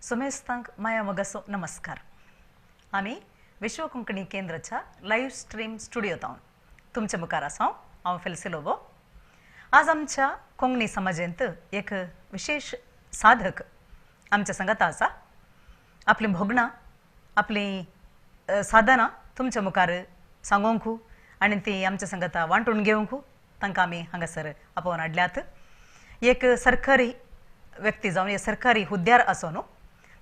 सुमेस्तांक माया मोगाचो नमस्कार. आमी विश्व कोंकणी केंद्राच्या लायव्ह स्ट्रीम स्टुडियोंत हांव तुमच्या मुखार आसा. हांव फेल्सी लोबो. आज आमच्या कोंकणी समाजेंत एक विशेष साधक आमच्या संगाता आसा. आपलीं भोगणां, आपलीं साधनां तुमच्या मुखार सांगोंक आनी ती आमच्या संगाता वांटून घेवंक तांकां आमी हांगासर आपोवन हाडल्यात. एक सरकारी व्यक्ती जावन, एक सरकारी हुद्द्यार आसो न्हू,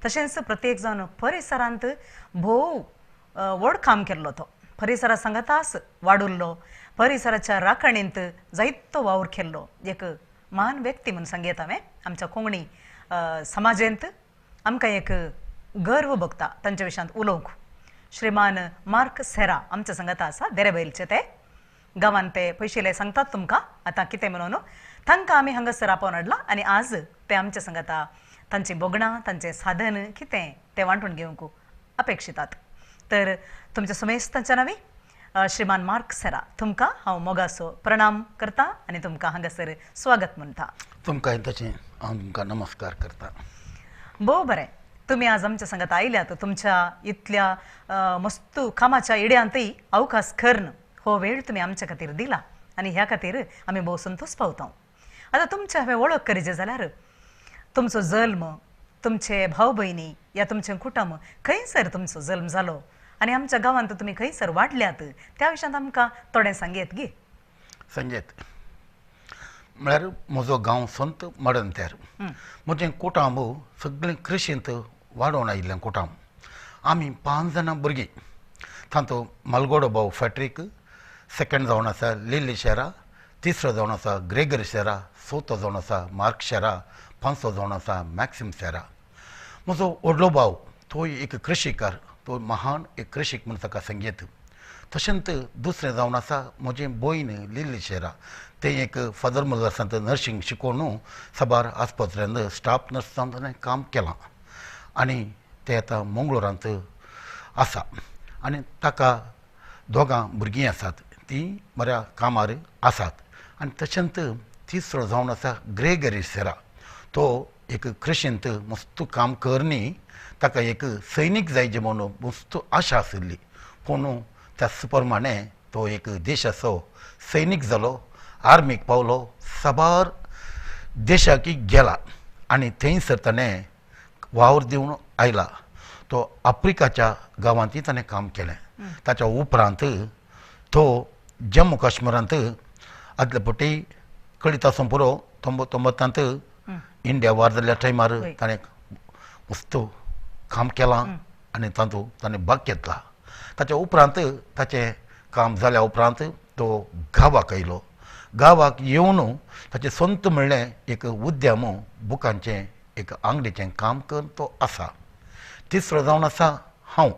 तशेंच प्रत्येक जावन परिसरांत भोव व्हड काम केल्लो, तो परिसरा सांगाताच वाडुल्लो, परिसराच्या राखणींत जायतो वावर केल्लो एक महान व्यक्ती म्हूण सांगयत हांवें. आमच्या कोंकणी समाजेंत आमकां एक गर्व भोगता तांच्या विशयांत उलोवंक. श्रीमान मार्क सेरा आमच्या सांगाता आसा. देरेबैलचे ते गांवान ते पयशिले सांगतात तुमकां आतां कितें म्हणून. तांकां आमी हांगासर आपोवन हाडला आनी आज ते आमच्या सांगाता तांची भोगणां, तांचें साधन कितें तें वांटून घेवंक अपेक्षितात. तर तुमच्या समेस्तांच्या नांवी श्रीमान मार्क सेरा, तुमकां हांव मोगाचो प्रणाम करता आनी तुमकां हांगासर स्वागत म्हणटा. तुमकां तशें हांव तुमकां नमस्कार करता. भोव बरें, तुमी आज आमच्या सांगात आयल्यात. तुमच्या इतल्या मस्त कामाच्या इड्यांतय अवकाश करून हो वेळ तुमी आमच्या खातीर दिला आनी ह्या खातीर आमी भोव संतोश पावता. आतां तुमच्या हांवें वळख करीचे जाल्यार तुमचो जल्म, तुमचे भाव भयणी या तुमचें कुटुंब, खंयसर तुमचो जल्म जालो आनी आमच्या गांवांत तुमी खंयसर वाडल्यात त्या विशयांत आमकां थोडें सांगयत गी. सांगयत म्हळ्यार म्हजो गांव संत मडणतेर. म्हजें कुटुंब सगळें कृशींत वाडोवन आयिल्लें कुटुंब. आमी 5 जाणां भुरगीं. तातूंत मालगोडो भाव फॅट्रीक, सेकंड जावन आसा लिली शेरा, तिसरो जावन आसा ग्रेगरी शेरा, चवथो जावन आसा मार्क शेरा, पांचवो जावन आसा मॅक्सिम सेरा. म्हजो व्हडलो भाव तो एक कृशीकार, तो महान एक कृशीक म्हूण ताका सांगयत. तशेंच दुसरें जावन आसा म्हजें भयण लिली शेरा, तें एक फादर मुल्लासांत नर्सींग शिकोवन साबार आस्पत्र्यांत स्टाफ नर्स जावन ताणें काम केलां आनी तें आतां मंगळुरांत आसा. आनी ताका दोगां भुरगीं आसात, तीं बऱ्या कामार आसात. आनी तशेंच तिसरो जावन आसा ग्रेगरी सेरा, तो एक कृशींत मस्त काम करनी, ताका एक सैनीक जायचे म्हणून मस्त आशा आशिल्ली, पूण त्याच प्रमाणे तो एक देशाचो सैनीक जालो, आर्मीक पावलो, साबार देशाक गेला आनी थंयसर ताणें वावर दिवन आयला. तो आफ्रिकाच्या गांवांतय ताणें काम केलें. ताच्या उपरांत तो जम्मू काश्मीरांत आदले फावटी कळीत आसूं पुरो 1999 इंडिया वार जाल्ल्या टायमार ताणें मस्त काम केलां आनी तातूंत ताणें भाग घेतला. ताच्या उपरांत ताचें काम जाल्या उपरांत तो गांवाक आयलो. गांवाक येवन ताचें संत म्हणलें एक उद्यम बुकांचें एक आंगडीचें काम करून तो आसा. तिसरो जावन आसा हांव.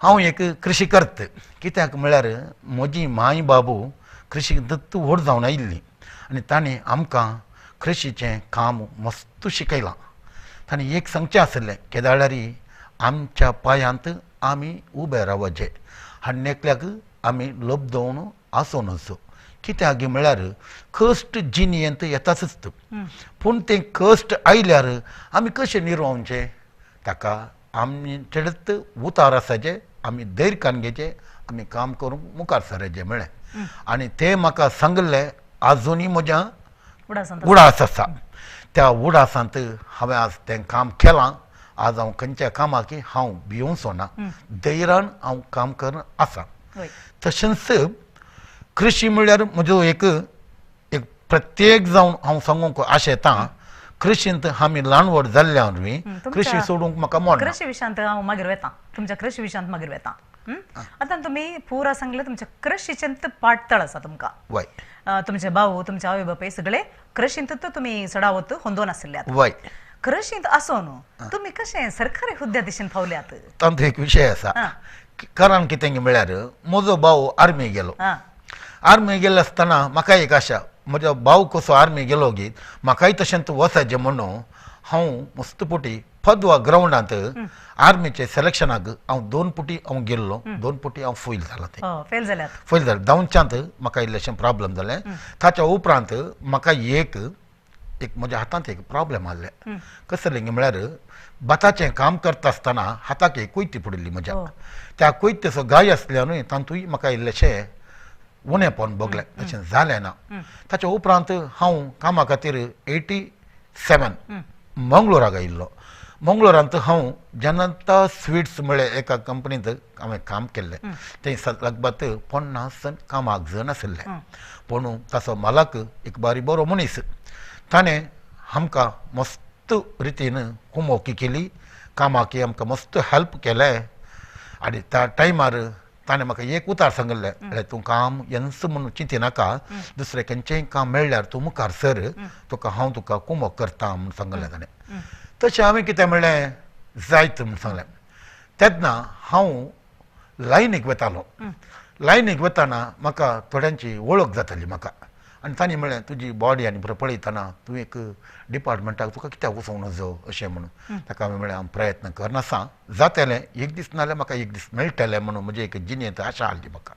हांव एक कृशी करत. कित्याक म्हळ्यार म्हजी माय बाबू कृशी दत्त व्हड जावन आयिल्ली आनी तांणी आमकां कृशीचें काम मस्त शिकयलां. तांणी एक सांगचें आशिल्लें, केदाळ्यारी आमच्या पांयांत आमी उबे रावचें, आनी एकल्याक आमी लब्दोवन आसूं नजो. कित्याक म्हळ्यार कश्ट जिणेंत येताच, पूण तें कश्ट आयल्यार आमी कशें निरोवचें, ताका आमी चडत उतार आसाचें, आमी धैर्य कान घेवचें, आमी काम करूंक मुखार सरचें म्हळें. आनी तें म्हाका सांगिल्लें आजुनूय म्हज्या उडास आसा. त्या उडासांत हांवें आज तें काम केलां. आज हांव खंयच्या कामाक हांव भियोवचो ना, धैर्यान हांव काम करून आसा. तशेंच कृशी म्हळ्यार म्हजो एक एक प्रत्येक जावन हांव सांगूंक आशेतां, कृशींत आमी ल्हान व्हड जाल्ल्या वरवीं कृशी सोडूंक म्हाका मोडना. कृशी विशयांत हांव मागीर वेता, तुमच्या कृशी विशयांत मागीर वेता. आतां तुमी पुरा सांगलें तुमच्या कृशीचें पाटतळ आसा तुमकां. वय, तुमचे भाऊ, तुमचे आवय बापूय सगळे कृशींत तुमी चडावत होंदोन आशिल्ले. वय, कृशींत आसून तुमी कशें सरकारी हुद्द्या दिशेन पावल्यात? तांचो एक विशय आसा. कारण कितें म्हळ्यार म्हजो भाव आर्मी गेलो. आर्मी गेल्लो आसतना म्हाका एक आशा, म्हजो भाव कसो आर्मी गेलो गी म्हाकाय तशेंच वचायचें म्हणून हांव मस्त पुटी पदवा ग्रावंडांत आर्मीचे सिलेक्शनाक हांव 2 पुटी हांव गेल्लो, 2 पुटी हांव फैल जाला. ते फेल जाल्यात, फैल जालें. धांवच्यांत म्हाका इल्लेशें प्रॉब्लम जालें. ताच्या उपरांत म्हाका एक एक म्हज्या हातांत एक प्रॉब्लेम आहले. कसलें म्हळ्यार भाताचें काम करता आसतना हाताक एक कोयती पडिल्ली म्हज्या. त्या कोयतेचो घाय आसल्यानूय तातूंय म्हाका इल्लेशें उणेपण भोगलें, तशें जालें ना. ताच्या उपरांत हांव कामा खातीर 87 मंगळूराक आयिल्लो. मंगळूरांत हांव जनता स्वीट्स म्हळ्ळें एका कंपनींत हांवें काम केल्लें. थंय लगभग 50 जण कामाक जण आशिल्ले. पूण ताचो मालक एक बारी बरो मनीस, ताणें आमकां मस्त रितीन कुमोकी केली, कामाक आमकां मस्त हेल्प केलें. आनी त्या टायमार ताणें म्हाका एक उतार सांगिल्लें, म्हळ्यार तूं काम येन्स म्हणून चिंती नाका, दुसरें खंयचेंय काम मेळ्ळ्यार तूं मुखार सर, तुका हांव तुका कुमोक करता म्हूण सांगिल्लें ताणें. तशें हांवें कितें म्हणलें जायत म्हूण सांगलें. तेन्ना हांव लायनीक वतालो. लायनीक वतना म्हाका थोड्यांची वळख जाताली म्हाका, आनी तांणी म्हणलें तुजी बॉडी आनी बरें पळयतना तूं एक डिपार्टमेंटाक तुका कित्याक वचूंक नजो अशें म्हणून. ताका हांवें म्हणलें हांव प्रयत्न करनासा, जातलें एक दीस नाजाल्यार म्हाका एक दीस मेळटलें म्हणून म्हजी एक जिणेंत आशा आसली म्हाका.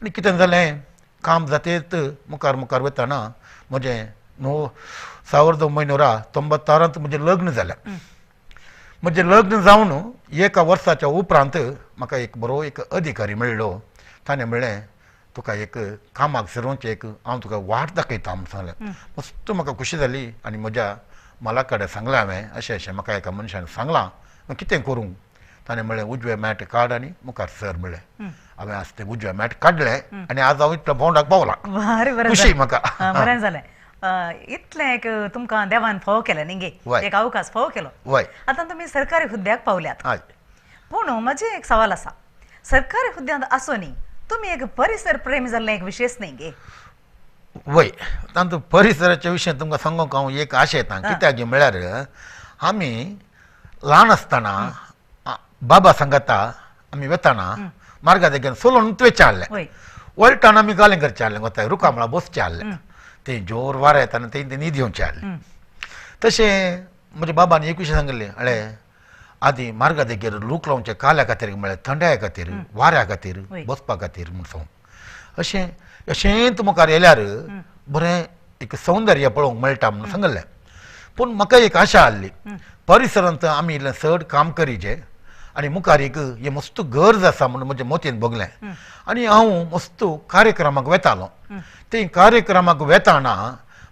आनी कितें जालें, काम जातेत मुखार मुखार वतना म्हजें 1996 म्हजें लग्न जालें. म्हजें लग्न जावन एका वर्साच्या उपरांत म्हाका एक बरो एक अधिकारी मेळ्ळो. ताणें म्हणलें तुका एक कामाक सरोवचें एक हांव तुका वाट दाखयता म्हूण सांगलें. मस्त म्हाका खुशी जाली आनी म्हज्या माला कडेन सांगलें हांवें अशें अशें म्हाका एका मनशान सांगलां, कितें करूं. ताणें म्हणलें उजवें मॅट काड आनी मुखार सर म्हणलें. हांवें आज तें उजवें मॅट काडलें आनी आज हांव इतलो भोंवडाक पावलां. खुशी म्हाका. बरें जालें. इतलें एक तुमकां देवान फावो केलें न्ही गे, एक अवकाश फावो केलो. आतां तुमी सरकारी हुद्द्याक पावल्यात. पूण म्हजें एक सवाल आसा, सरकारी हुद्द्यांत आसूं न्ही तुमी एक परिसर प्रेमी जाल्लें एक विशेश न्ही गे? वय, तातूंत परिसराच्या विशयांत तुमकां सांगूंक हांव एक आशा येता. कित्याक म्हळ्यार आमी ल्हान आसतना बाबा सांगता आमी वतना मार्गा देगेन सोलून वयचें आहलें, वळटाना आमी गालें करचें आहलें, वता रुखामळा बसचें आहलें, ते जोर वारें येताना ते न्हीद येवचें आहलें. तशें म्हज्या बाबान एक विशय सांगिल्लें, अळे आदी मार्गा देगेर लूक लावचें काल्या खातीर म्हळ्यार थंडाये खातीर वाऱ्या खातीर बसपा खातीर म्हूण सांगून. अशें अशेंच मुखार येयल्यार बरें एक सौंदर्य पळोवंक मेळटा म्हणून सांगिल्लें. पूण म्हाका एक आशा आहली परिसरांत आमी इल्लें चड काम करीचे आनी मुखार एक हें मस्त गरज आसा म्हणून म्हज्या मतीन भोगलें. आनी हांव मस्त कार्यक्रमाक वेतालो. ते कार्यक्रमाक वेताना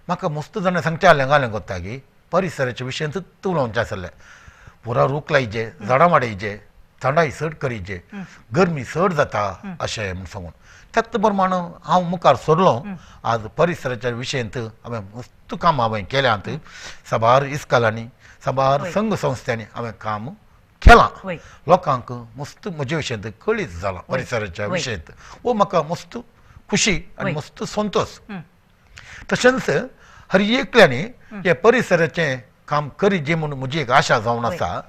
म्हाका मस्त जाणां सांगचें आहलें घालें कोत्ता की परिसराच्या विशयांत उलोवचें आसलें. पुरा रूख लायचे, झाडां वाडयचे, थंडाय चड करीचे, गरमी चड जाता अशें म्हूण सांगून. त्याच प्रमाण हांव मुखार सरलो. आज परिसराच्या विशयांत हांवें मस्त कामां हांवें केल्यांत. साबार इस्कॉलांनी साबार संघ संस्थांनी हांवें काम केलां. लोकांक मस्त म्हजे विशयांत कळीत जालां परिसराच्या विशयांत. हो म्हाका मस्त खुशी आनी मस्त संतोश. तशेंच हर एकल्यानी हे परिसराचें काम करीजे म्हूण म्हजी एक आशा जावन आसा.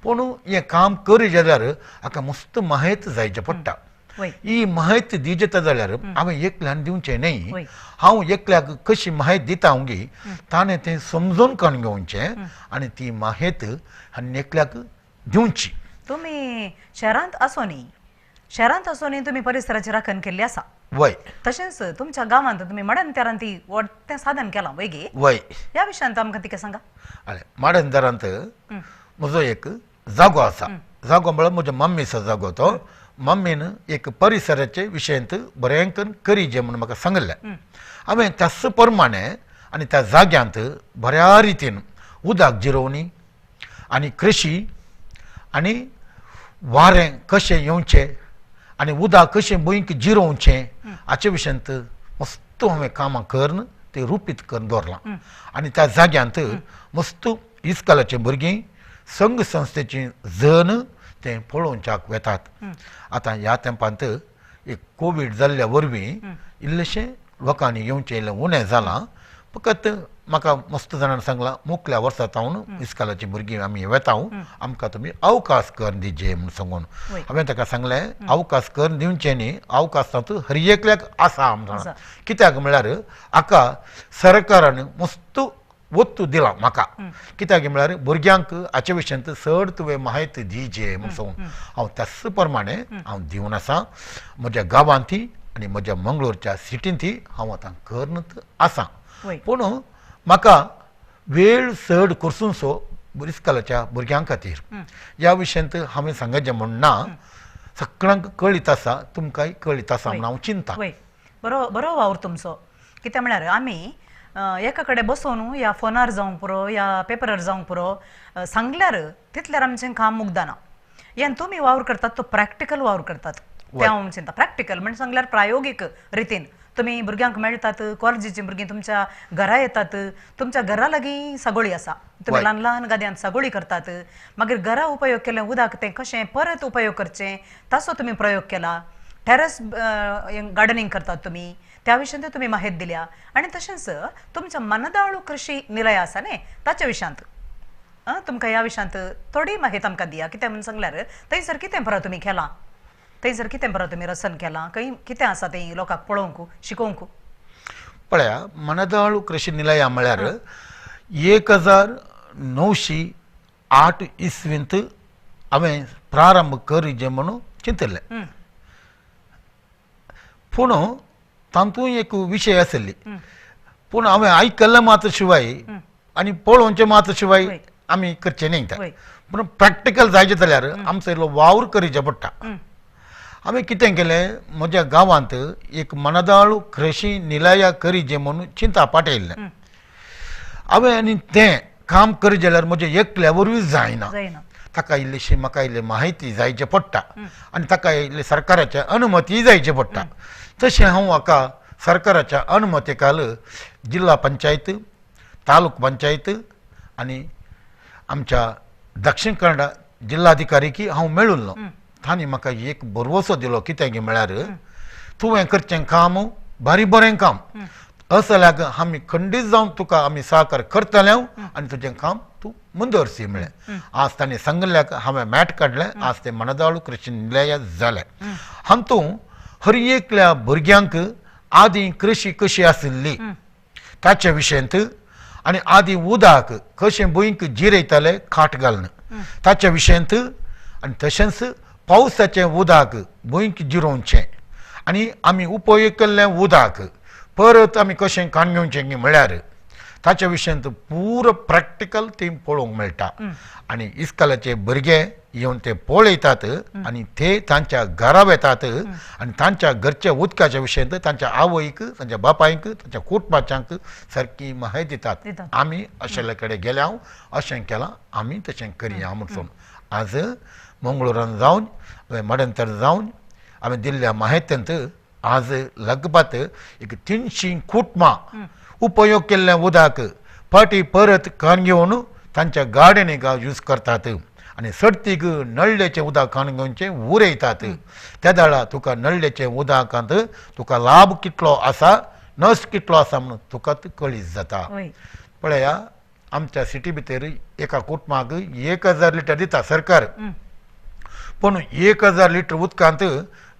पूण हें काम करी जाल्यार हाका मस्त म्हायत जायचें पडटा. ही म्हायती दिजेता जाल्यार हांवें एकल्यान दिवचें न्हय, हांव एकल्याक कशी म्हायती दिता हांव गी ताणें तें समजून करून घेवचें आनी ती म्हायत आनी एकल्याक दिवची. तुमी शहरांत आसो न्ही, शहरांत आसो न्ही तुमी परिसराची राखण केल्ली आसा. वय. तशेंच तुमच्या गांवांत तुमी माडणतेरान ती तें साधन केलां वय गे? वय. ह्या विशयांत आमकां तिका सांगा. अरे माडणतेरांत म्हजो एक जागो आसा. जागो म्हळ्यार म्हज्या मम्मीचो जागो. तो मम्मीन एक परिसराचे विशयांत बरें करून करीजे म्हणून म्हाका सांगिल्लें. हांवें त्याच प्रमाणे आनी त्या जाग्यांत बऱ्या रितीन उदक जिरोवणी आनी कृशी आनी वारें कशें येवचें आनी उदक कशें भुंयक जिरोवचें हाचे विशयांत मस्त हांवें कामां करून तें रुपीत करून दवरलां. आनी त्या जाग्यांत मस्त इस्कॉलाचीं भुरगीं संघ संस्थेची जण तें पळोवच्याक वेतात. आतां ह्या तेंपांत एक कोवीड जाल्ल्या वरवीं इल्लेशें लोकांनी येवचें इल्लें उणें जालां. फकत म्हाका मस्त जाणांनी सांगलां मुखल्या वर्सा जावन इस्कॉलाचीं भुरगीं आमी वेता आमकां तुमी अवकाश करून दिजे म्हूण सांगून. हांवें ताका सांगलें अवकाश करून दिवचें न्ही, अवकाश तातूंत हर एकल्याक आसा म्हण. कित्याक म्हळ्यार हाका सरकारान मस्त वत्तू दिला म्हाका. कित्याक म्हळ्यार भुरग्यांक हाचे विशयांत चड तुवें म्हायती दिजे म्हूण सांगून. हांव त्याच प्रमाणे हांव दिवन आसा म्हज्या गांवांत आनी म्हज्या मंगळूरच्या सिटींत हांव आतां करत आसा. पूण म्हाका वेळ चड करसूनसो इस्कोलाच्या भुरग्यां खातीर. ह्या विशयांत हांवें सांगचें म्हूण ना, सगळ्यांक कळीत आसा, तुमकांय कळीत आसा म्हूण हांव चिंता. बरो बरो वावर तुमचो. कितें म्हळ्यार आमी एका कडेन बसोवन ह्या फोनार जावंक पुरो ह्या पेपरार जावंक पुरो सांगल्यार तितल्यार आमचें काम मुगदाना. हें तुमी वावर करतात तो प्रॅक्टिकल वावर करतात तें हांव चिंता. प्रॅक्टिकल म्हणजे सांगल्यार प्रायोगीक रितीन तुमी भुरग्यांक मेळटात, कॉलेजीचीं भुरगीं तुमच्या घरा येतात, तुमच्या घरा लागीं सागोळी आसा, तुमी ल्हान ल्हान गाद्यांत सागोळी करतात, मागीर घरा उपयोग केलें उदक तें कशें परत उपयोग करचें ताचो तुमी प्रयोग केला, टेरस गार्डनिंग करतात तुमी, त्या विशयांत तुमी माहिती दिल्या. आनी तशेंच तुमच्या मनदाळू कृषी निलय आसा न्ही ताच्या विशयांत तुमकां ह्या विशयांत थोडी माहिती आमकां दिया. कितें म्हणून सांगल्यार थंयसर कितें परत तुमी केलां, थंयसर कितें बरो तुमी रसन केलां, खंय कितें आसा तें लोकांक पळोवंक शिकोवंक? पळया, मनदाळू कृषी निलया म्हळ्यार 1908 इसवींत हांवें प्रारंभ करीजे म्हणून चिंतिल्लें. पूण तातूंत एक विशय आशिल्ली, पूण हांवें आयकल्लें मात शिवाय आनी पळोवचें मात शिवाय आमी करचें न्ही तें. पूण प्रॅक्टिकल जायचें जाल्यार आमचो इल्लो वावर करीचें पडटा. हांवें कितें केलें, म्हज्या गांवांत एक मनदाळू कृषी निलया करीजे म्हणून चिंता पाटयल्लें हांवें. आनी तें काम करी जाल्यार म्हजें एकल्या वरवीं जायना, ताका इल्लीशी म्हाका इल्ली माहिती जायची पडटा आनी ताका इल्ली सरकाराच्या अनुमती जायची पडटा. तशें हांव म्हाका सरकाराच्या अनुमती काल जिल्हा पंचायत, तालुक पंचायत आनी आमच्या दक्षिण कन्नडा जिल्हाधिकारी हांव मेळिल्लो. तांणी म्हाका एक भरवसो दिलो, कितें की म्हळ्यार तुवें करचें काम भारी बरें काम असल्याक आमी खंडीत जावन तुका आमी सहकार करतले आनी तुजें काम तूं मुंदरसी म्हळें. आज तांणी सांगिल्ल्याक हांवें मॅट काडलें, आज तें मनदाळू कृषी निलय जालें. हातूंत हर एकल्या भुरग्यांक आदीं कृषी कशी आशिल्ली ताच्या विशयांत आनी आदीं उदक कशें भुंयक जिरयताले खाट घालून ताच्या विशयांत आनी तशेंच पावसाचें उदक भुंयक जिरोवचें आनी आमी उपयोग केल्लें उदक परत आमी कशें काण घेवचें म्हळ्यार ताच्या विशयांत पुरो प्रॅक्टिकल ती पळोवंक मेळटा. आनी इस्कोलाचे भुरगे येवन ते पळयतात आनी ते तांच्या घरा वेतात आनी तांच्या घरच्या उदकाच्या विशयांत तांच्या आवयक, तांच्या बापायक, तांच्या कुटुंबाच्यांक सारकी माहिती दितात. आमी अशेले कडेन गेल्या, अशें केलां, आमी तशें करया म्हणून आज मंगळुरान जावन हांवें मडंतर जावन हांवें दिल्ल्या माहितींत आज लगभग एक 300 कुटुंबां उपयोग केल्लें उदक फाटी परत कान घेवन तांच्या गार्डनीक यूज करतात आनी सर्तीक नळ्ळेचें उदक कान घेवचें उरयतात. त्या वेळार तुका नळ्ळेचें उदकांत तुका लाभ कितलो आसा, नश्ट कितलो आसा म्हणून तुका कळीत जाता. पळया, आमच्या सिटी भितर एका कुटुंबाक 1000 लिटर दिता सरकार, पूण 1000 लिटर उदकांत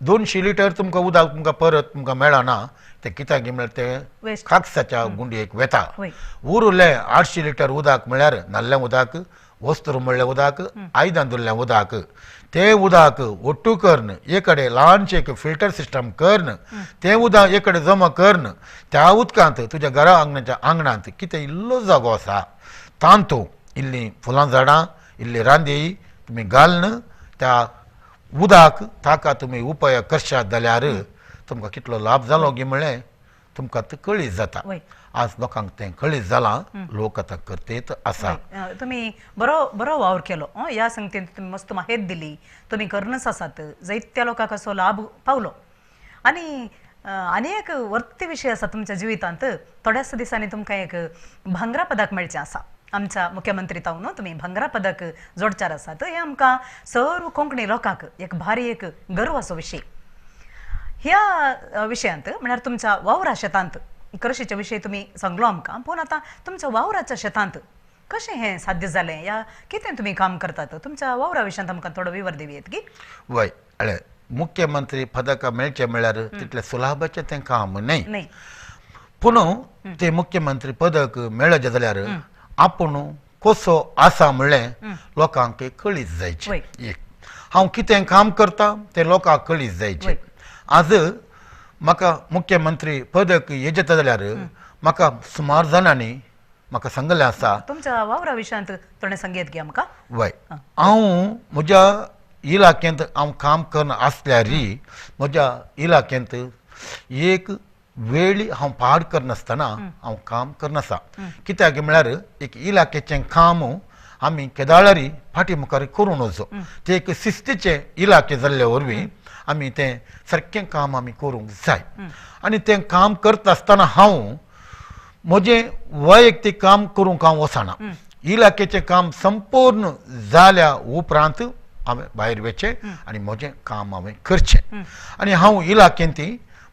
200 लिटर तुमकां उदक तुमकां परत तुमकां मेळना. तें कित्याक म्हळ्यार तें कागसाच्या गुंडयेक वेता. उरलें 800 लिटर उदक म्हळ्यार न्हाल्लें उदक, वस्त्र म्हणलें उदक, आयदन धुल्लें उदक, तें उदक ओट्टू करून एक कडेन ल्हानशें एक फिल्टर सिस्टम करून तें उदक एक कडेन जमा करून त्या उदकांत तुज्या घरा आंगणाच्या आंगणांत कितें इल्लो जागो आसा तातूंत इल्लीं फुलां झाडां, इल्ली रांदी तुमी घालून त्या उदक ताका तुमी उपयोग करशात जाल्यार तुमकां कितलो लाभ जालो गी म्हळें तुमकां तें कळीत जाता. आज लोकांक तें कळीत जालां, लोक आतां करतेत आसा. तुमी बरो बरो वावर केलो ह्या संगतीन, तुमी मस्त माहिती दिली, तुमी करूनच आसात, जायत्या लोकांक असो लाभ पावलो. आनी आनी एक वर्ती विशय आसा तुमच्या जिवितांत, थोड्याच दिसांनी तुमकां एक भांगरा पदक मेळचें आसा. आमच्या मुख्यमंत्री तावन तुमी भांगरा पदक जोडचार आसात. हें आमकां सर्व कोंकणी लोकांक एक भारी एक गर्वाचो विशय. ह्या विशयांत म्हळ्यार तुमच्या वावरा शेतांत कृषीचे विशय तुमी सांगलो आमकां, पूण आतां तुमच्या वावराच्या शेतांत कशें हें साध्य जालें, या कितें तुमी काम करतात तुमच्या वावरा विशयांत आमकां थोडो विवर दिवयेत की? वय, मुख्यमंत्री पदक मेळचें म्हळ्यार तितलें सुलभाचें तें काम न्हय, पूण तें मुख्यमंत्री पदक मेळचें जाल्यार आपूण कसो आसा म्हणलें लोकांक कळीत जायचें. एक हांव कितें काम करता तें लोकांक कळीत जायचें. आज म्हाका मुख्यमंत्री पदक येता जाल्यार म्हाका सुमार जाणांनी म्हाका सांगलें आसा. तुमच्या वावरा विशयांत थोडें सांगयत गे आमकां. वय, हांव म्हज्या इलाक्यांत हांव काम करना आसल्यार म्हज्या इलाक्यांत एक वेळ हांव पाड करनासतना हांव काम करनासा. कित्याक म्हळ्यार एक इलाक्याचें काम आमी केदाळारी फाटी मुखार करूं नजो. तें एक शिस्तीचें इलाके जाल्ले वरवीं आमी तें सारकें काम आमी करूंक जाय. आनी तें काम करता आसतना हांव म्हजें वैयक्तीक काम करूंक हांव वचना. इलाक्याचें काम संपूर्ण जाल्या उपरांत हांवें भायर वचचें आनी म्हजें काम हांवें करचें. आनी हांव इलाक्यांत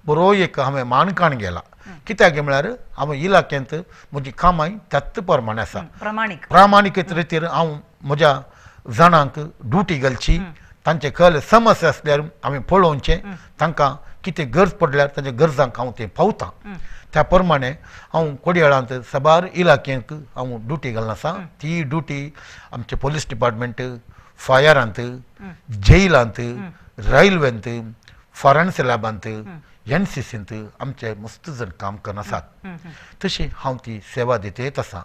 बरो एक हांवें माणकाण गेला. कित्याक म्हळ्यार हांवें इलाक्यांत म्हजी कामां त्याच प्रमाणे आसा. प्रामाणीक प्रामाणीक रितीर हांव म्हज्या जाणांक ड्युटी घालची, तांचे कल समस्या आसल्यार हांवें पळोवचें, तांकां कितें गरज पडल्यार तांच्या गरजांक हांव तें पावतां. त्या प्रमाणे हांव कोडयाळांत साबार इलाक्यांक हांव ड्युटी घालून आसा. ती ड्युटी आमचे पोलीस डिपार्टमेंट, फायरांत, जेलांत, रेल्वेंत, फॉरेन्सिक लॅबांत, एनसीसींत आमचे मस्त जण काम करना आसात. तशी हांव ती सेवा दित आसा.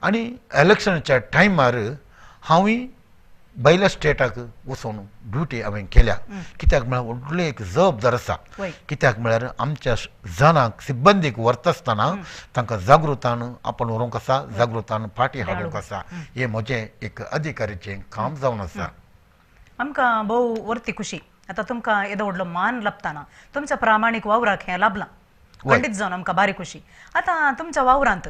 आनी इलेक्शनाच्या टायमार हांवूय भायल्या स्टेटाक वचून ड्युटी हांवें केल्या. कित्याक म्हळ्यार व्हडली एक जबाबदार आसा. कित्याक म्हळ्यार आमच्या जाणांक सिब्बंदीक व्हरता आसतना तांकां जागृतान आपण व्हरूंक आसा, जागृतान फाटी हाडूंक आसा. हें म्हजें एक अधिकारीचें काम जावन आसा. आमकां भोव वर्ती खुशी आतां तुमकां येदो व्हडलो मान लाबतना तुमच्या प्रामाणीक वावराक हें लाबलां, खंडीत जावन आमकां बारी खुशी. आतां तुमच्या वावरांत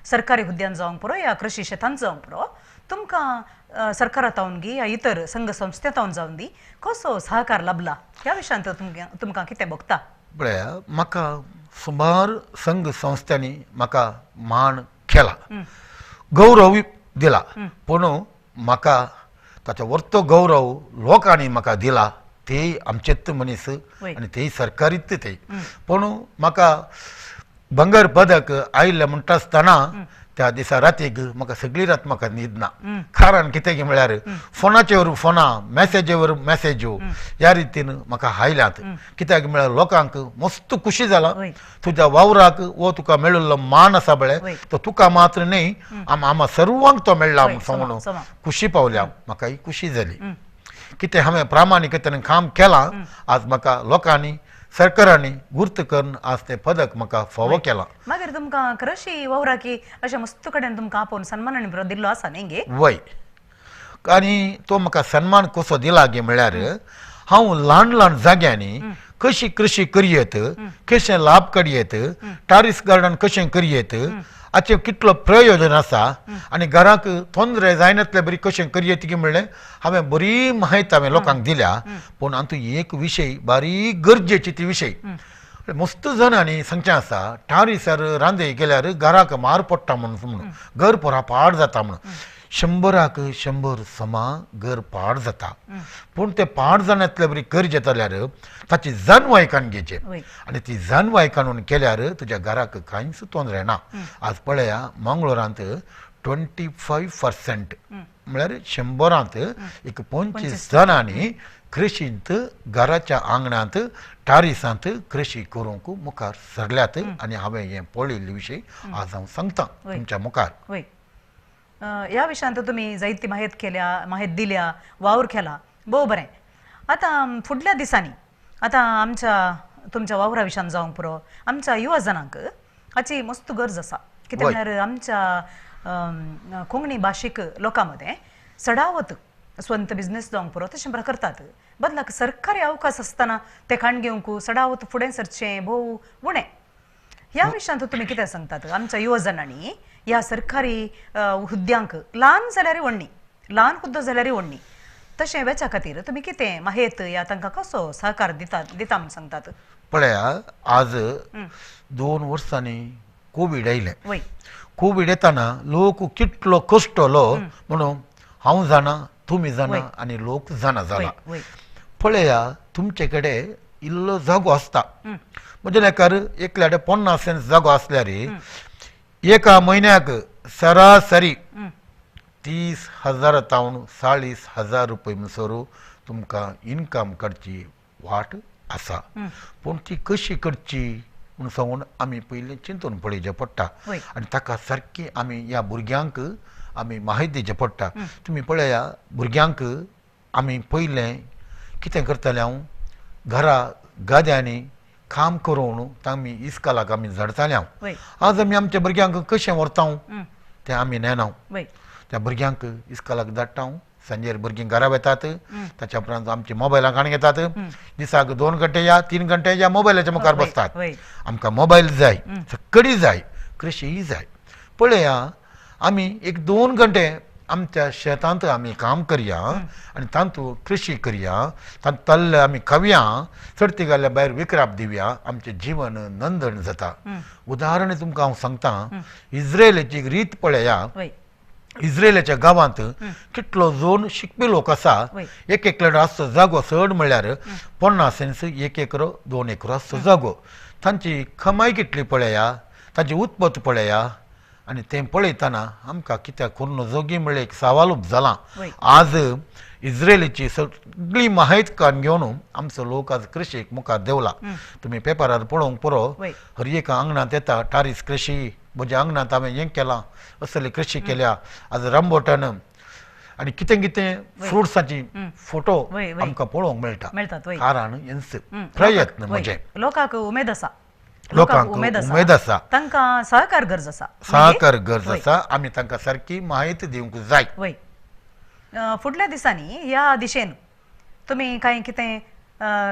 सरकारी हुद्द्यान जावंक पुरो या कृषी शेतांत जावंक पुरो, तुमकां सरकारा तावन गी या इतर संघ संस्थे तावन जावन दी कसो सहकार लाबला ह्या विशयांत तुमकां कितें भोगता? पळया, म्हाका सुमार संघ संस्थांनी म्हाका मान केला, गौरव दिला, पूण म्हाका ताचो वरतो गौरव लोकांनी म्हाका दिला ते आमचेच मनीस आनी तेय सरकारीच ते. पूण म्हाका बंगर पदक आयिल्लें म्हणटा आसतना त्या दिसा रातीक म्हाका सगळी रात म्हाका न्हीद ना. कारण कितें म्हळ्यार फोनाचेर फोनां, मॅसेजीवर मॅसेज्यो ह्या रितीन म्हाका आयल्यात. कित्याक म्हळ्यार लोकांक मस्त खुशी जाला, तुज्या वावराक वो तुका मेळिल्लो मान आसा पळय तो तुका मात्र न्ही आमा सर्वांक तो मेळ्ळा म्हूण सांगून खुशी पावल्या. म्हाकाय खुशी जाली कितें हांवें प्रामाणीकतेन काम केलां. आज म्हाका लोकांनी सरकारांनी गुर्त करून आज तें पदक म्हाका फावो केलां. मागीर तुमकां कृषी वावराकी अशें मस्त कडेन तुमकां आपोवन सन्मानान दिल्लो आसा न्ही गे? वय, आनी तो म्हाका सन्मान कसो दिला गे म्हळ्यार हांव ल्हान ल्हान जाग्यांनी कशी कृषी करयेत, कशें लाभ काडयेत, टारीस गार्डन कशें करयेत, हाचें कितलो प्रयोजन आसा आनी घराक तोंदरे जायनातले बरी कशें करयेत की म्हणलें हांवें बरी म्हायती हांवें लोकांक दिल्या. पूण हातूंत एक विशय बारीक गरजेची ती विशय मस्त जाणांनी सांगचें आसा, टारीसार रांदे गेल्यार घराक मार पडटा म्हणून घर पोरा पाड जाता म्हणून. 100क 100 समा घर पाड जाता, पूण ते पाड जाण्यातले बरी गरजे जाल्यार ताची जाणवाय काडून घेवचे आनी ती जाणवाय काडून केल्यार तुज्या घराक कांयच तोंदरे ना. आज पळया मंगळूरांत 25% म्हळ्यार 100 एक 25 जाणांनी कृषींत घराच्या आंगणांत टारिसांत कृषी करूंक मुखार सरल्यात. आनी हांवें हें पळयिल्ले विशय आज हांव सांगता तुमच्या मुखार. ह्या विशयांत तुमी जायती माहिती केल्या, माहिती दिल्या, वावर केला, भोव बरें. आतां फुडल्या दिसांनी आतां आमच्या तुमच्या वावरा विशयान जावंक पुरो आमच्या युवा जणांक हाची मस्त गरज आसा. कित्याक म्हळ्यार आमच्या कोंकणी भाशीक लोकां मदें चडावत स्वंत बिजनेस जावंक पुरो तशें बरें करतात, बदलाक सरकारी अवकाश आसतना ते खाण घेवंक चडावत फुडें सरचें भोव उणें. ह्या विशयांत तुमी कितें सांगतात? आमच्या युवा जणांनी ह्या सरकारी हुद्द्यांक ल्हान जाल्यार व्हडली, ल्हान हुद्दो जाल्यार व्हडली, तशें वेच्या खातीर तुमी कितें माहेत या तांकां कसो सहकार दिता दिता म्हूण सांगतात? पळया, आज 2 वर्सांनी कोवीड आयलें. कोवीड येतना लोक कितलो कश्टलो म्हणून हांव जाणा, तुमी जाणा आनी लोक जाणा जाला. पळया, तुमचे कडेन इल्लो जागो आसता, म्हणजे लेखार एकल्या 50 सेंट जागो आसल्यार एका म्हयन्याक सरासरी 30,000 तावन 40,000 रुपये म्हणसर तुमकां इनकम काडची वाट आसा. पूण ती कशी करची म्हूण सांगून आमी पयलीं चिंतून पळोवचें पडटा आनी ताका सारकी आमी ह्या भुरग्यांक आमी माहिती दिवचें पडटा. तुमी पळया भुरग्यांक आमी पयलें कितें करतालें हांव घरा गाद्यांनी काम करून आमी इस्कालाक आमी धाडटाले हांव. आज आमी आमच्या भुरग्यांक कशें व्हरता तें आमी नेना. त्या भुरग्यांक इस्कालाक धाडटा, सांजेर भुरगीं घरा वतात, ताच्या उपरांत आमची मोबायलां काडून घेतात, दिसाक 2 घंटे या 3 घंटे या मोबायलाच्या मुखार बसतात. आमकां मोबायल जाय, सगळी जाय, कृशीय जाय. पळया आमी एक 2 घंटे आमच्या शेतांत आमी काम करया आनी तातूंत कृशी करया, तातूंत तल्ले आमी खावया, चडती घाल्यार भायर विकराप दिवया, आमचें जिवन नंदन जाता. उदाहरण तुमकां हांव सांगता, इज्रायलाची रीत पळया. इज्रायलाच्या गांवांत कितलो जोन शिकपी लोक आसा, एक एकल्यान आसचो जागो चड म्हणल्यार 50 सेंस 1 एकरो 2 एकरो आसचो जागो. तांची कमाय कितली पळया, तांची उत्पत्त पळया आनी तें पळयतना आमकां कित्याक करून जोगी म्हणल्यार एक सवाल जाला. आज इज्रायलाची सगळी माहिती काडून घेवन आमचो लोक आज कृशीक मुखार देंवला. तुमी पेपरार पळोवंक पुरो, हर एका आंगणांत येता टारीस कृशी, म्हज्या आंगणांत हांवें हें केलां, असली कृशी केल्या. आज रामबोटन आनी कितें कितें फ्रुट्साची फोटो आमकां पळोवंक मेळटा. कारण हेंच प्रयत्न म्हजे लोकांक उमेद आसा, लोकांक उमेद आसा, तांकां सहकार गरज आसा, सहकार गरज आसा. आमी तांकां सारकी माहिती दिवंक जाय. फुडल्या दिसांनी ह्या दिशेन तुमी कांय कितें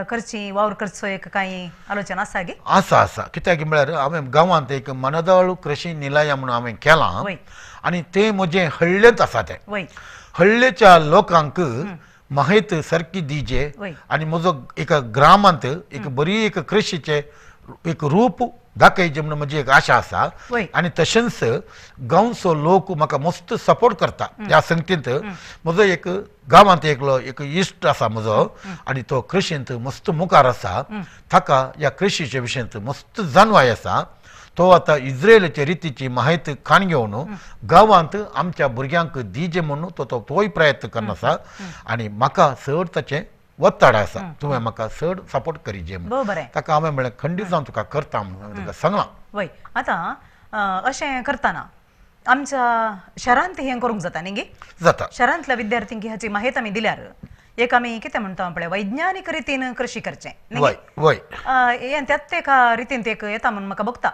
करची वावर करचो एक कांय आलोचना आसा गे? आसा आसा. कित्याक म्हळ्यार हांवें गांवांत एक मनदाळू कृशी निलया म्हणून हांवें केलां आनी तें म्हजें हळ्ळेंत आसा. तें हळ्ळेच्या लोकांक माहिती सारकी दिजे आनी म्हजो एका ग्रामांत एक बरी एक कृशीचें एक रूप दाखयचें म्हणून म्हजी एक आशा आसा. आनी तशेंच गांवचो लोक म्हाका मस्त सपोर्ट करता ह्या संगतींत. म्हजो एक गांवांत एकलो एक इश्ट आसा म्हजो आनी तो कृशींत मस्त मुखार आसा, ताका ह्या कृशीच्या विशयांत मस्त जाणवाय आसा. तो आतां इज्रायलाचे रितीची माहिती काण घेवन गांवांत आमच्या भुरग्यांक दिजे म्हणून तो तोय प्रयत्न करना आसा आनी म्हाका चड ताचें वत्ताड आसा, तुवें म्हाका चड सपोर्ट करीजे म्हणून. ताका हांवें म्हणलें खंडीत जावन तुका करता म्हणून हांवें तुका सांगलां. वय आतां अशें करतना आमच्या शहरांत हें करूंक जाता न्ही गे? जाता. शहरांतल्या विद्यार्थ्यांक हाची माहिती आमी दिल्यार एक आमी कितें म्हणटा पळय वैज्ञानीक रितीन कृशी करचें न्ही? वय हें त्याच एका रितीन एक येता म्हणून म्हाका बघता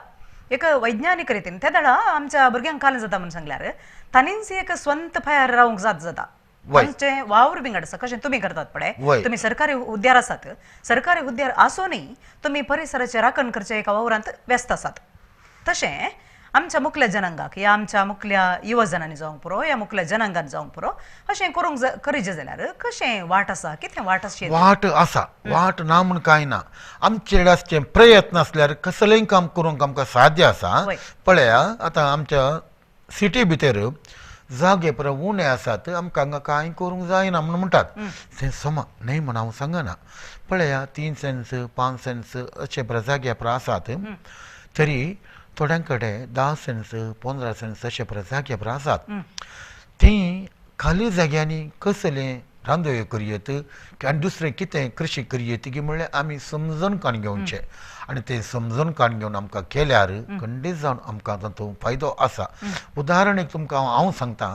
एक वैज्ञानीक रितीन त्या दडा आमच्या भुरग्यांक काल जाता म्हणून सांगल्यार तांणीच एक स्वंत फायर रावंक जात जाता. आमचे वावर बिंगड आसा कशें तुमी करतात पळय, तुमी सरकारी हुद्द्यार आसात, सरकारी हुद्द्यार आसूनय तुमी परिसराचे राखण करचे एका वावरांत व्यस्त आसात. तशें आमच्या मुखल्या जनांगाक या आमच्या मुखल्या युवजनांनी जावंक पुरो या मुखल्या जनांगान जावंक पुरो अशें करूंक करीजे जाल्यार कशें वाट आसा, कितें वाट आसा? वाट आसा, वाट ना म्हूण कांय ना. आमचे आसचे प्रयत्न आसल्यार कसलेंय काम करूंक आमकां साध्य आसा. पळया आतां आमच्या सिटी भितर जागे पर उणे आसात, आमकां हांगा कांय करूंक जायना म्हूण म्हणटात. तें समा न्हय म्हूण हांव सांगना. पळया 3 सेंस 5 सेंस अशे पर जागे पर आसात, तरी थोड्यां कडेन 10 सेंस 15 सेंस अशे पर जागे पर आसात. तीं खाली जाग्यांनी कसलें रांदोयो करयेत आनी दुसरें कितें कृशी करयेत की म्हणल्यार आमी समजून काडून घेवचें आनी तें समजून काडून घेवन आमकां केल्यार खंडीत जावन आमकां तातूंत फायदो आसा. उदाहरण एक तुमकां हांव सांगता,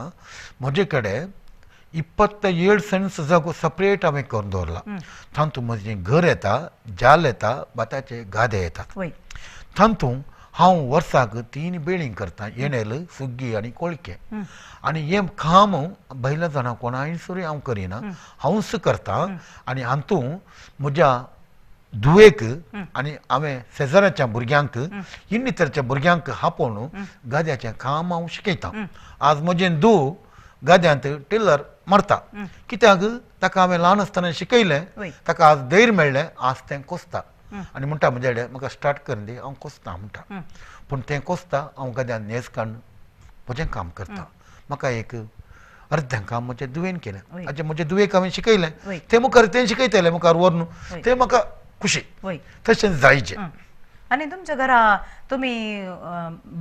म्हजे कडेन 27 सेंस जागो सपरेट हांवें करून दवरला. तातूंत म्हजें घर येता, जाल येता, भाताचे गादे येतात. तातूंत हांव वर्साक 3 बेळीं करता, येणेल, सुग्गी आनी कोळके. आनी हें काम भायल्या जाणां कोणाय सुरी हांव करिना, हांवूच करता. आनी हातूंत म्हज्या धुवेक आनी हांवें शेजाराच्या भुरग्यांक इन्नितरच्या भुरग्यांक आपोवन गाद्याचें काम हांव शिकयता. आज म्हजें धूव गाद्यांत टिलर मारता, कित्याक ताका हांवें ल्हान आसतना शिकयलें, ताका आज धैर्य मेळ्ळें, आज तें कोसता आनी म्हणटा म्हजे कडेन म्हाका स्टार्ट करून दी, हांव कोसता म्हणटा. पूण तें कोसता, हांव गद्यान न्हेस काडून म्हजें काम करता. म्हाका एक अर्दें काम म्हजे धुवेन केलें, आनी म्हजे धुवेक हांवें शिकयलें, तें मुखार तें शिकयतलें मुखार व्हरून तें म्हाका खुशी. तशें जायचें. आनी तुमच्या घरा तुमी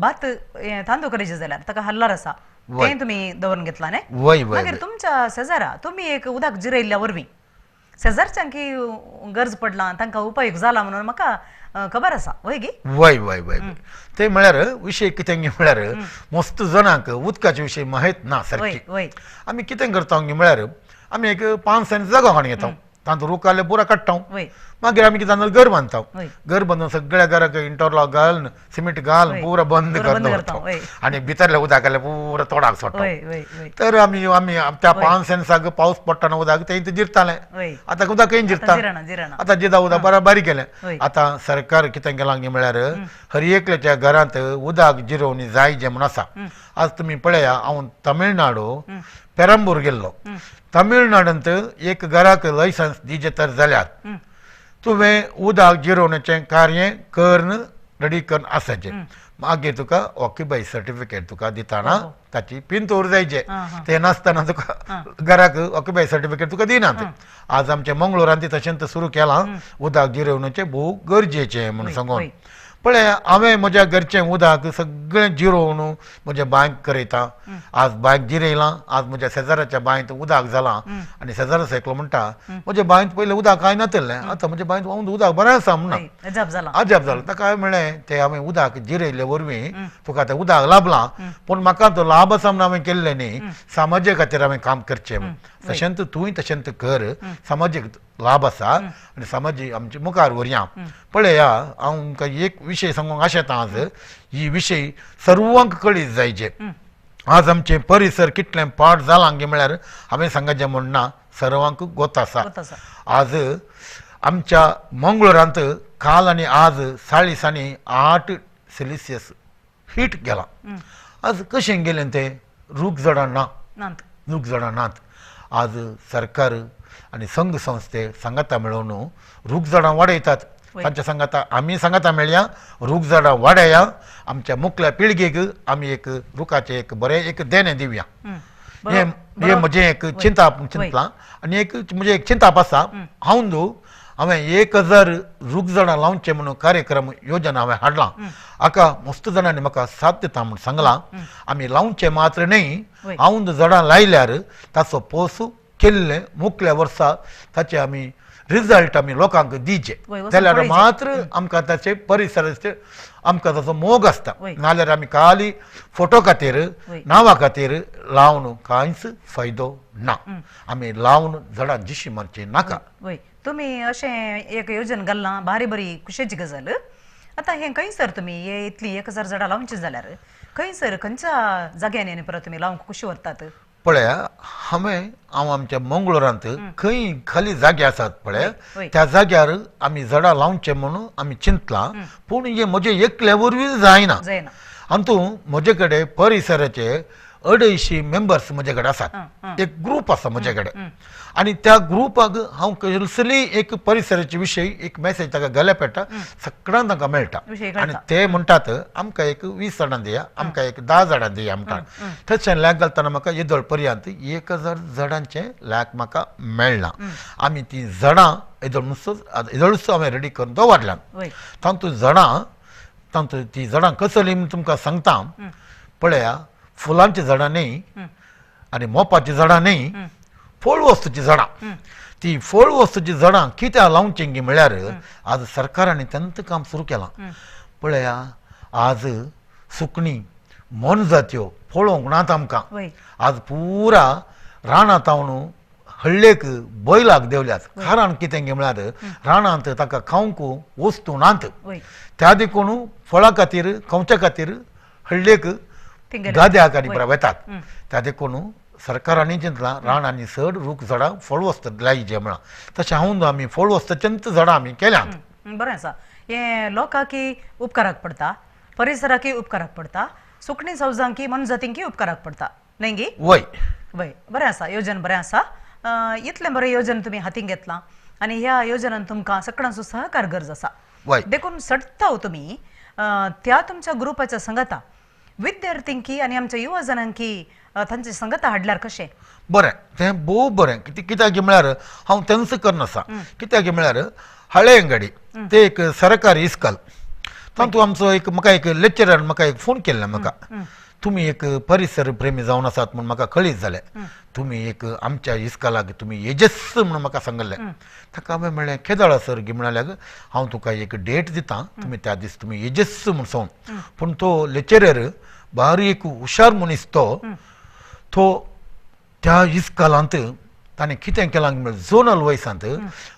भात तांदूळ करीचे जाल्यार ताका हल्लार आसा तें तुमी दवरून घेतला न्ही? मागीर तुमच्या शेजारा तुमी एक उदक जिरयल्ल्या वरवीं शेजारच्यांक गरज पडला तांकां उपयोग जाला म्हणून म्हाका खबर आसा वय गी? वय वय वय. ते म्हळ्यार विशय कितें म्हळ्यार मस्त जाणांक उदकाचे विशय माहीत ना सारकी. आमी कितें करता म्हळ्यार आमी एक 5 सेंट जागो हाडून घेता, तांतूत रुखाले पुरा काडटा, मागीर आमी कितें घर बांदता, घर बांदून सगळ्या घराक इंटरलॉक घालून सिमेंट घालून पुरा बंद करून दवरता आनी भितरल्या उदकाले पुरा तोडाक सोडटा. तर आमी आमी त्या 5 सेंट्साक पावस पडटना उदक तें जिरतालें, आतां उदक खंय जिरता, आतां जिरता उदक बरें बारीक गेलें. आतां सरकार कितें केलां म्हळ्यार हर एकल्याच्या घरांत उदक जिरोवणी जाय जें म्हूण आसा. आज तुमी पळया, हांव तमिळनाडू पेरंबूर गेल्लो, तमिळनाडूंत एक घराक लायसन्स दिजें तर जाल्यार तुवें उदक जिरोवण्याचें कार्य करून रेडी करून आसाचें, मागीर तुका ऑक्युपाय सर्टिफिकेट तुका दितना ताची पिंतूर जायचें, तें नासतना तुका घराक ऑक्युपाय सर्टिफिकेट तुका दिनात. आज आमच्या मंगळुरान ती तशेंच सुरू केलां, उदक जिरोवण्याचें भोव गरजेचें म्हूण सांगून. पळय हांवें म्हज्या घरचें उदक सगळें जिरोवन म्हज्या बांयक करयता, आज बांयक जिरयलां, आज म्हज्या शेजाराच्या बांयत उदक जालां आनी शेजाराचो एकलो म्हणटा म्हज्या बांयत पयलें उदक कांय नातिल्लें, आतां म्हज्या बांयत उदक बरें आसा म्हणून अजाप जालें. ताका हांवें म्हणलें तें हांवें उदक जिरयल्ले वरवीं तुका तें उदक लाभलां, पूण म्हाका तो लाभ आसा म्हणून हांवें केल्लें न्ही, समाजे खातीर हांवें काम करचें म्हूण. तशेंच तूंय तशेंच कर, समाजीक लाभ आसा आनी समाजीक आमचे मुखार व्हरया. पळया हांव तुमकां एक विशय सांगूंक आशेता, आज ही विशय सर्वांक कळीत जायचे. आज आमचें परिसर कितलें पाड जालां गे म्हळ्यार हांवें सांगचें म्हूण ना, सर्वांक गोत आसा. आज आमच्या मंगळुरांत काल आनी आज 40.8 सेल्सियस हीट गेलां. आज कशें गेलें तें? रूख झाडां ना, रूख झाडां नात. आज सरकार आनी संघ संस्थे सांगाता मेळोवन रूख झाडां वाडयतात, तांच्या सांगाता आमी सांगाता मेळया, रूख झाडां वाडया, आमच्या मुखल्या पिळगेक आमी एक रुखाचें एक बरें एक देणें दिवया. हें हें म्हजें एक चिंताप चिंतलां आनी एक म्हजें एक चिंताप आसा. हांव हांवें 1000 रूख झाडां लावचें म्हणून कार्यक्रम योजना हांवें हाडलां, हाका मस्त जाणांनी म्हाका साथ दिता म्हूण सांगलां. आमी लावचें मात्र न्ही, हांव झाडां लायल्यार ताचो पोस केल्लें मुखल्या वर्सा ताचे आमी रिजल्ट आमी लोकांक दिवचे जाल्यार मात्र आमकां ताचे परिसराचे आमकां ताचो मोग आसता. नाजाल्यार आमी खाली फोटो खातीर नांवा खातीर लावन कांयच फायदो ना. आमी लावन झाडां जिशी मारची नाका. तुमी अशें एक योजन घाललां, भारी बरी खुशेची गजाल. आतां हें खंयसर तुमी हे इतलीं 1000 झाडां लावचीं जाल्यार खंयसर खंयच्या जाग्यांनी आनी परत तुमी लावंक खुशी व्हरतात? पळया हांवें हांव आमच्या मंगळुरांत खंय खाली जागे आसात पळय त्या जाग्यार आमी झाडां लावचें म्हणून आमी चिंतलां, पूण हें म्हजें एकल्या वरवीं जायना. अंतू म्हजे कडेन परिसराचे 250 मेंबर्स म्हजे कडेन आसात, एक ग्रूप आसा म्हजे कडेन आनी त्या ग्रुपाक हांव कसली एक परिसराचे विशय एक मॅसेज ताका गेल्या पेट्टा सगळ्यांक तांकां मेळटा आनी ते म्हणटात आमकां एक 20 झाडां दिया, आमकां एक 10 झाडां दिया म्हणटात. तशें लॅक घालतना म्हाका येदोळ पर्यंत 1000 झाडांचें लॅक म्हाका मेळना. आमी ती झाडां येदोळच हांवें रेडी करून दवरल्यात. तातूंत झाडां तातूंत ती झाडां कसली म्हूण तुमकां सांगता. पळया फुलांची झाडां न्ही आनी मोपाचीं झाडां न्ही, फळ वस्तूची झाडां. ती फळ वस्तूची झाडां कित्याक लावचीं गी म्हळ्यार आज सरकारान तेंच काम सुरू केलां. पळया आज सुकणीं मोनजात्यो पळोवंक नात आमकां. आज पुरा रानांत हांव हळ्ळेक बैलाक देंवल्यात. कारण कितें गे म्हळ्यार रानांत ताका खावंक वस्तू नात, त्या देखून फळां खातीर खावच्या खातीर हळ्ळेक गाद्याक आनी बरें वेतात. त्या देखून सरकारांनी चिंतलां रानांनी चड रूख झाडां फळ वस्त लायचे म्हळां. तशें हांव आमी फळ वस्तचेंच झाडां आमी केल्यांत. बरें आसा, हें लोकांकी उपकाराक पडटा, परिसराकय उपकाराक पडटा, सुकणीं सवजांकी मोनजातींकी उपकाराक पडटा न्ही गी? वय वय, बरें आसा, योजन बरें आसा. इतलें बरें योजन तुमी हातीन घेतलां आनी ह्या योजनान तुमकां सगळ्यांचो सहकार गरज आसा. देखून सडटा तुमी त्या तुमच्या ग्रुपाच्या संगता विद्यार्थींकी आनी आमच्या युवा जणांकी तांचे संगता हाडल्यार कशें? बरें, तें भोव बरें. कित्याक म्हळ्यार हांव तेंच करना आसा. कित्याक म्हळ्यार हळेंगडी ते एक सरकारी इस्कॉल, तातूंत आमचो एक म्हाका एक लेक्चरान म्हाका एक फोन केल्लो. म्हाका तुमी एक परिसर प्रेमी जावन आसात म्हूण म्हाका कळीत जालें. तुमी एक आमच्या इस्कालाक तुमी येजस म्हणून म्हाका सांगलें. ताका हांवें म्हणलें केदळा सर गी म्हणाल्यार हांव तुका एक डेट दिता, तुमी त्या दीस तुमी येजस म्हूण सांग. पूण तो लेक्चरर बारीक हुशार मनीस, तो तो त्या इस्कालांत ताणें कितें केलां म्हळ्यार झोनल वयसांत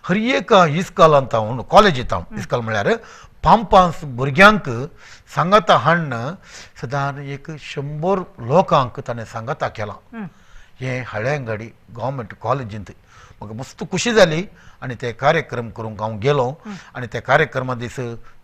हर एका इस्कालांत हांव कॉलेजींत हांव इस्काल म्हळ्यार 5-5 भुरग्यांक सांगाता हाडून सदां एक 100 लोकांक ताणें सांगाता केलां. हें हळ्यांगाडी गव्हर्मेंट कॉलेजींत म्हाका मस्त खुशी जाली आनी ते कार्यक्रम करूंक हांव गेलो आनी त्या कार्यक्रमा दीस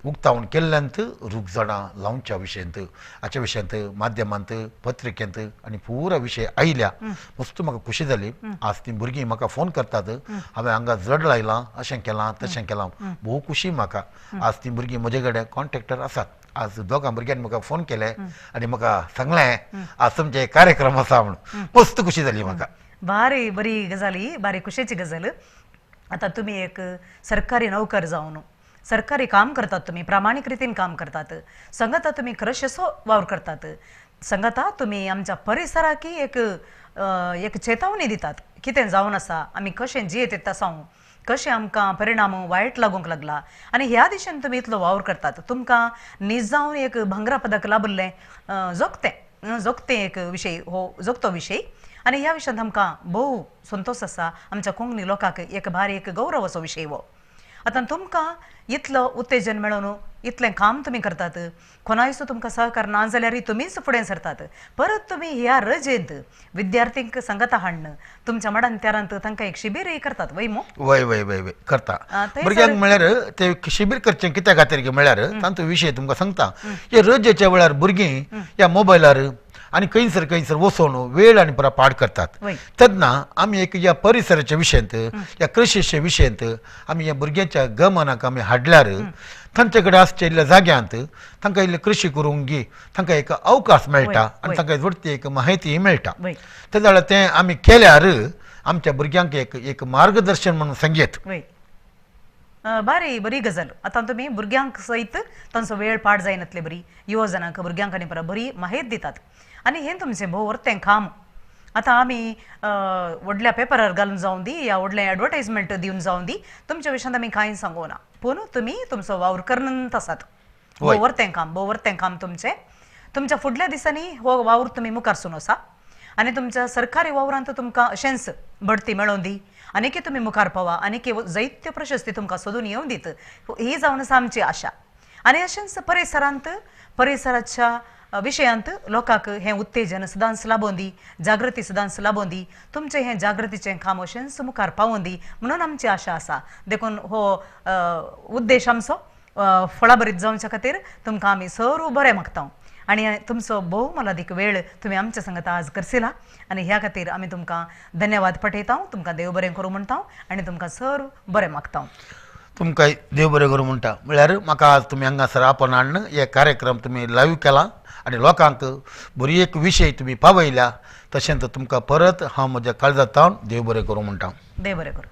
उक्तावण केल्ल्यांत रूख झाडां लावच्या विशयांत हाच्या विशयांत माध्यमांत पत्रिकेंत आनी पुरा विशय आयल्या. मस्त म्हाका खुशी जाली. आज ती भुरगीं म्हाका फोन करतात, हांवें हांगा जड लायलां, अशें केलां तशें केलां, भोव खुशी म्हाका. आज ती भुरगीं म्हजे कडेन कॉन्ट्रेक्टर आसात. आज दोगां भुरग्यांनी म्हाका फोन केले आनी म्हाका सांगलें आज तुमचे कार्यक्रम आसा म्हणून. मस्त खुशी जाली म्हाका. भारी बरी गजाल ही, भारी खुशेची गजाल. आतां तुमी एक सरकारी नोकर जावन सरकारी काम करतात, तुमी प्रामाणीक रितीन काम करतात, संगता तुमी खरशेसो वावर करतात, संगता तुमी आमच्या परिसराकी एक एक चेतावणी दितात कितें जावन आसा, आमी कशें जियेत येता सावन कशें आमकां परिणाम वायट लागूंक लागला आनी ह्या दिशेन तुमी इतलो वावर करतात. तुमकां निजावन एक भांगरा पदक लाभिल्लें जोगतें जोगतें एक विशय हो जोगतो विशय आनी ह्या विशयांत आमकां भोव संतोश आसा. आमच्या कोंकणी लोकांक एक भारी एक गौरव असो विशय हो. आतां तुमकां इतलो उत्तेजन मेळोवन इतलें काम तुमी करतात, कोणायचो तुमकां सहकार ना जाल्यारय तुमीच फुडें सरतात. परत तुमी ह्या रजेंत विद्यार्थींक सांगता हाडून तुमच्या मडांत्यारांत तांकां एक शिबीरय करतात वय मू? वय वय वय वय करता. भुरग्यांक म्हळ्यार ते शिबीर करचें कित्या खातीर म्हळ्यार तांचो विशय तुमकां सांगता. हे रजेच्या वेळार भुरगीं ह्या मोबायलार आनी खंयसर खंयसर वचून वेळ आनी पुरा पाड करतात. तेन्ना आमी एक ह्या परिसराच्या विशयांत ह्या कृशीच्या विशयांत आमी ह्या भुरग्यांच्या गमनाक आमी हाडल्यार तांचे कडेन आसच्या इल्ल्या जाग्यांत तांकां इल्लें कृशी करूंक गी तांकां एक अवकाश मेळटा आनी तांकां वरती एक माहिती मेळटा. ते जाल्यार तें आमी केल्यार आमच्या भुरग्यांक एक एक मार्गदर्शन म्हणून सांगयत. बारी बरी गजाल. आतां तुमी भुरग्यांक सयत तांचो वेळ पाड जायनातले बरी युवजनांक भुरग्यांक आनी परत बरी माहिती दितात आनी हें तुमचें भोव वर्तें काम. आतां आमी व्हडल्या पेपरार घालून जावं दी या व्हडलें एडवर्टायजमेंट दिवन जावं दी, तुमच्या विशयांत आमी कांय सांगूना, पूण तुमी तुमचो वावर करत आसात. भोव वर्तें काम, भोव वर्तें काम तुमचें. तुमच्या फुडल्या दिसांनी हो वावर तुमी मुखार सून आसा आनी तुमच्या सरकारी वावरांत तुमकां अशेंच बढती मेळोवन दी आनीक तुमी मुखार पावा आनीक जैत्य प्रशस्ती तुमकां सोदून येवन दीत ही जावन आसा आमची आशा. आनी अशेंच परिसरांत परिसराच्या विशयांत लोकांक हें उत्तेजन सदांच लाबोवन दी, जागृती सदांच लाबोवन दी, तुमचें हें जागृतीचें काम अशेंच मुखार पावोवन दी म्हणून आमची आशा आसा. देखून हो उद्देश आमचो फळाभरीत जावच्या खातीर तुमकां आमी सर्व बरें मागता आनी तुमचो भोव मोलादीक वेळ तुमी आमच्या संगता आज करसिला आनी ह्या खातीर आमी तुमकां धन्यवाद पठयता, तुमकां देव बरें करूं म्हणटा आनी तुमकां सर्व बरें मागता. तुमकां देव बरें करूं म्हणटा. म्हळ्यार म्हाका आज तुमी हांगासर आपोवन हाडून हे कार्यक्रम तुमी लायव्ह केला आनी लोकांक बरी एक विशय तुमी पावयल्या. तशेंच तुमकां परत हांव म्हज्या काळजांत देव बरें करूं म्हणटा. देव बरें करूं.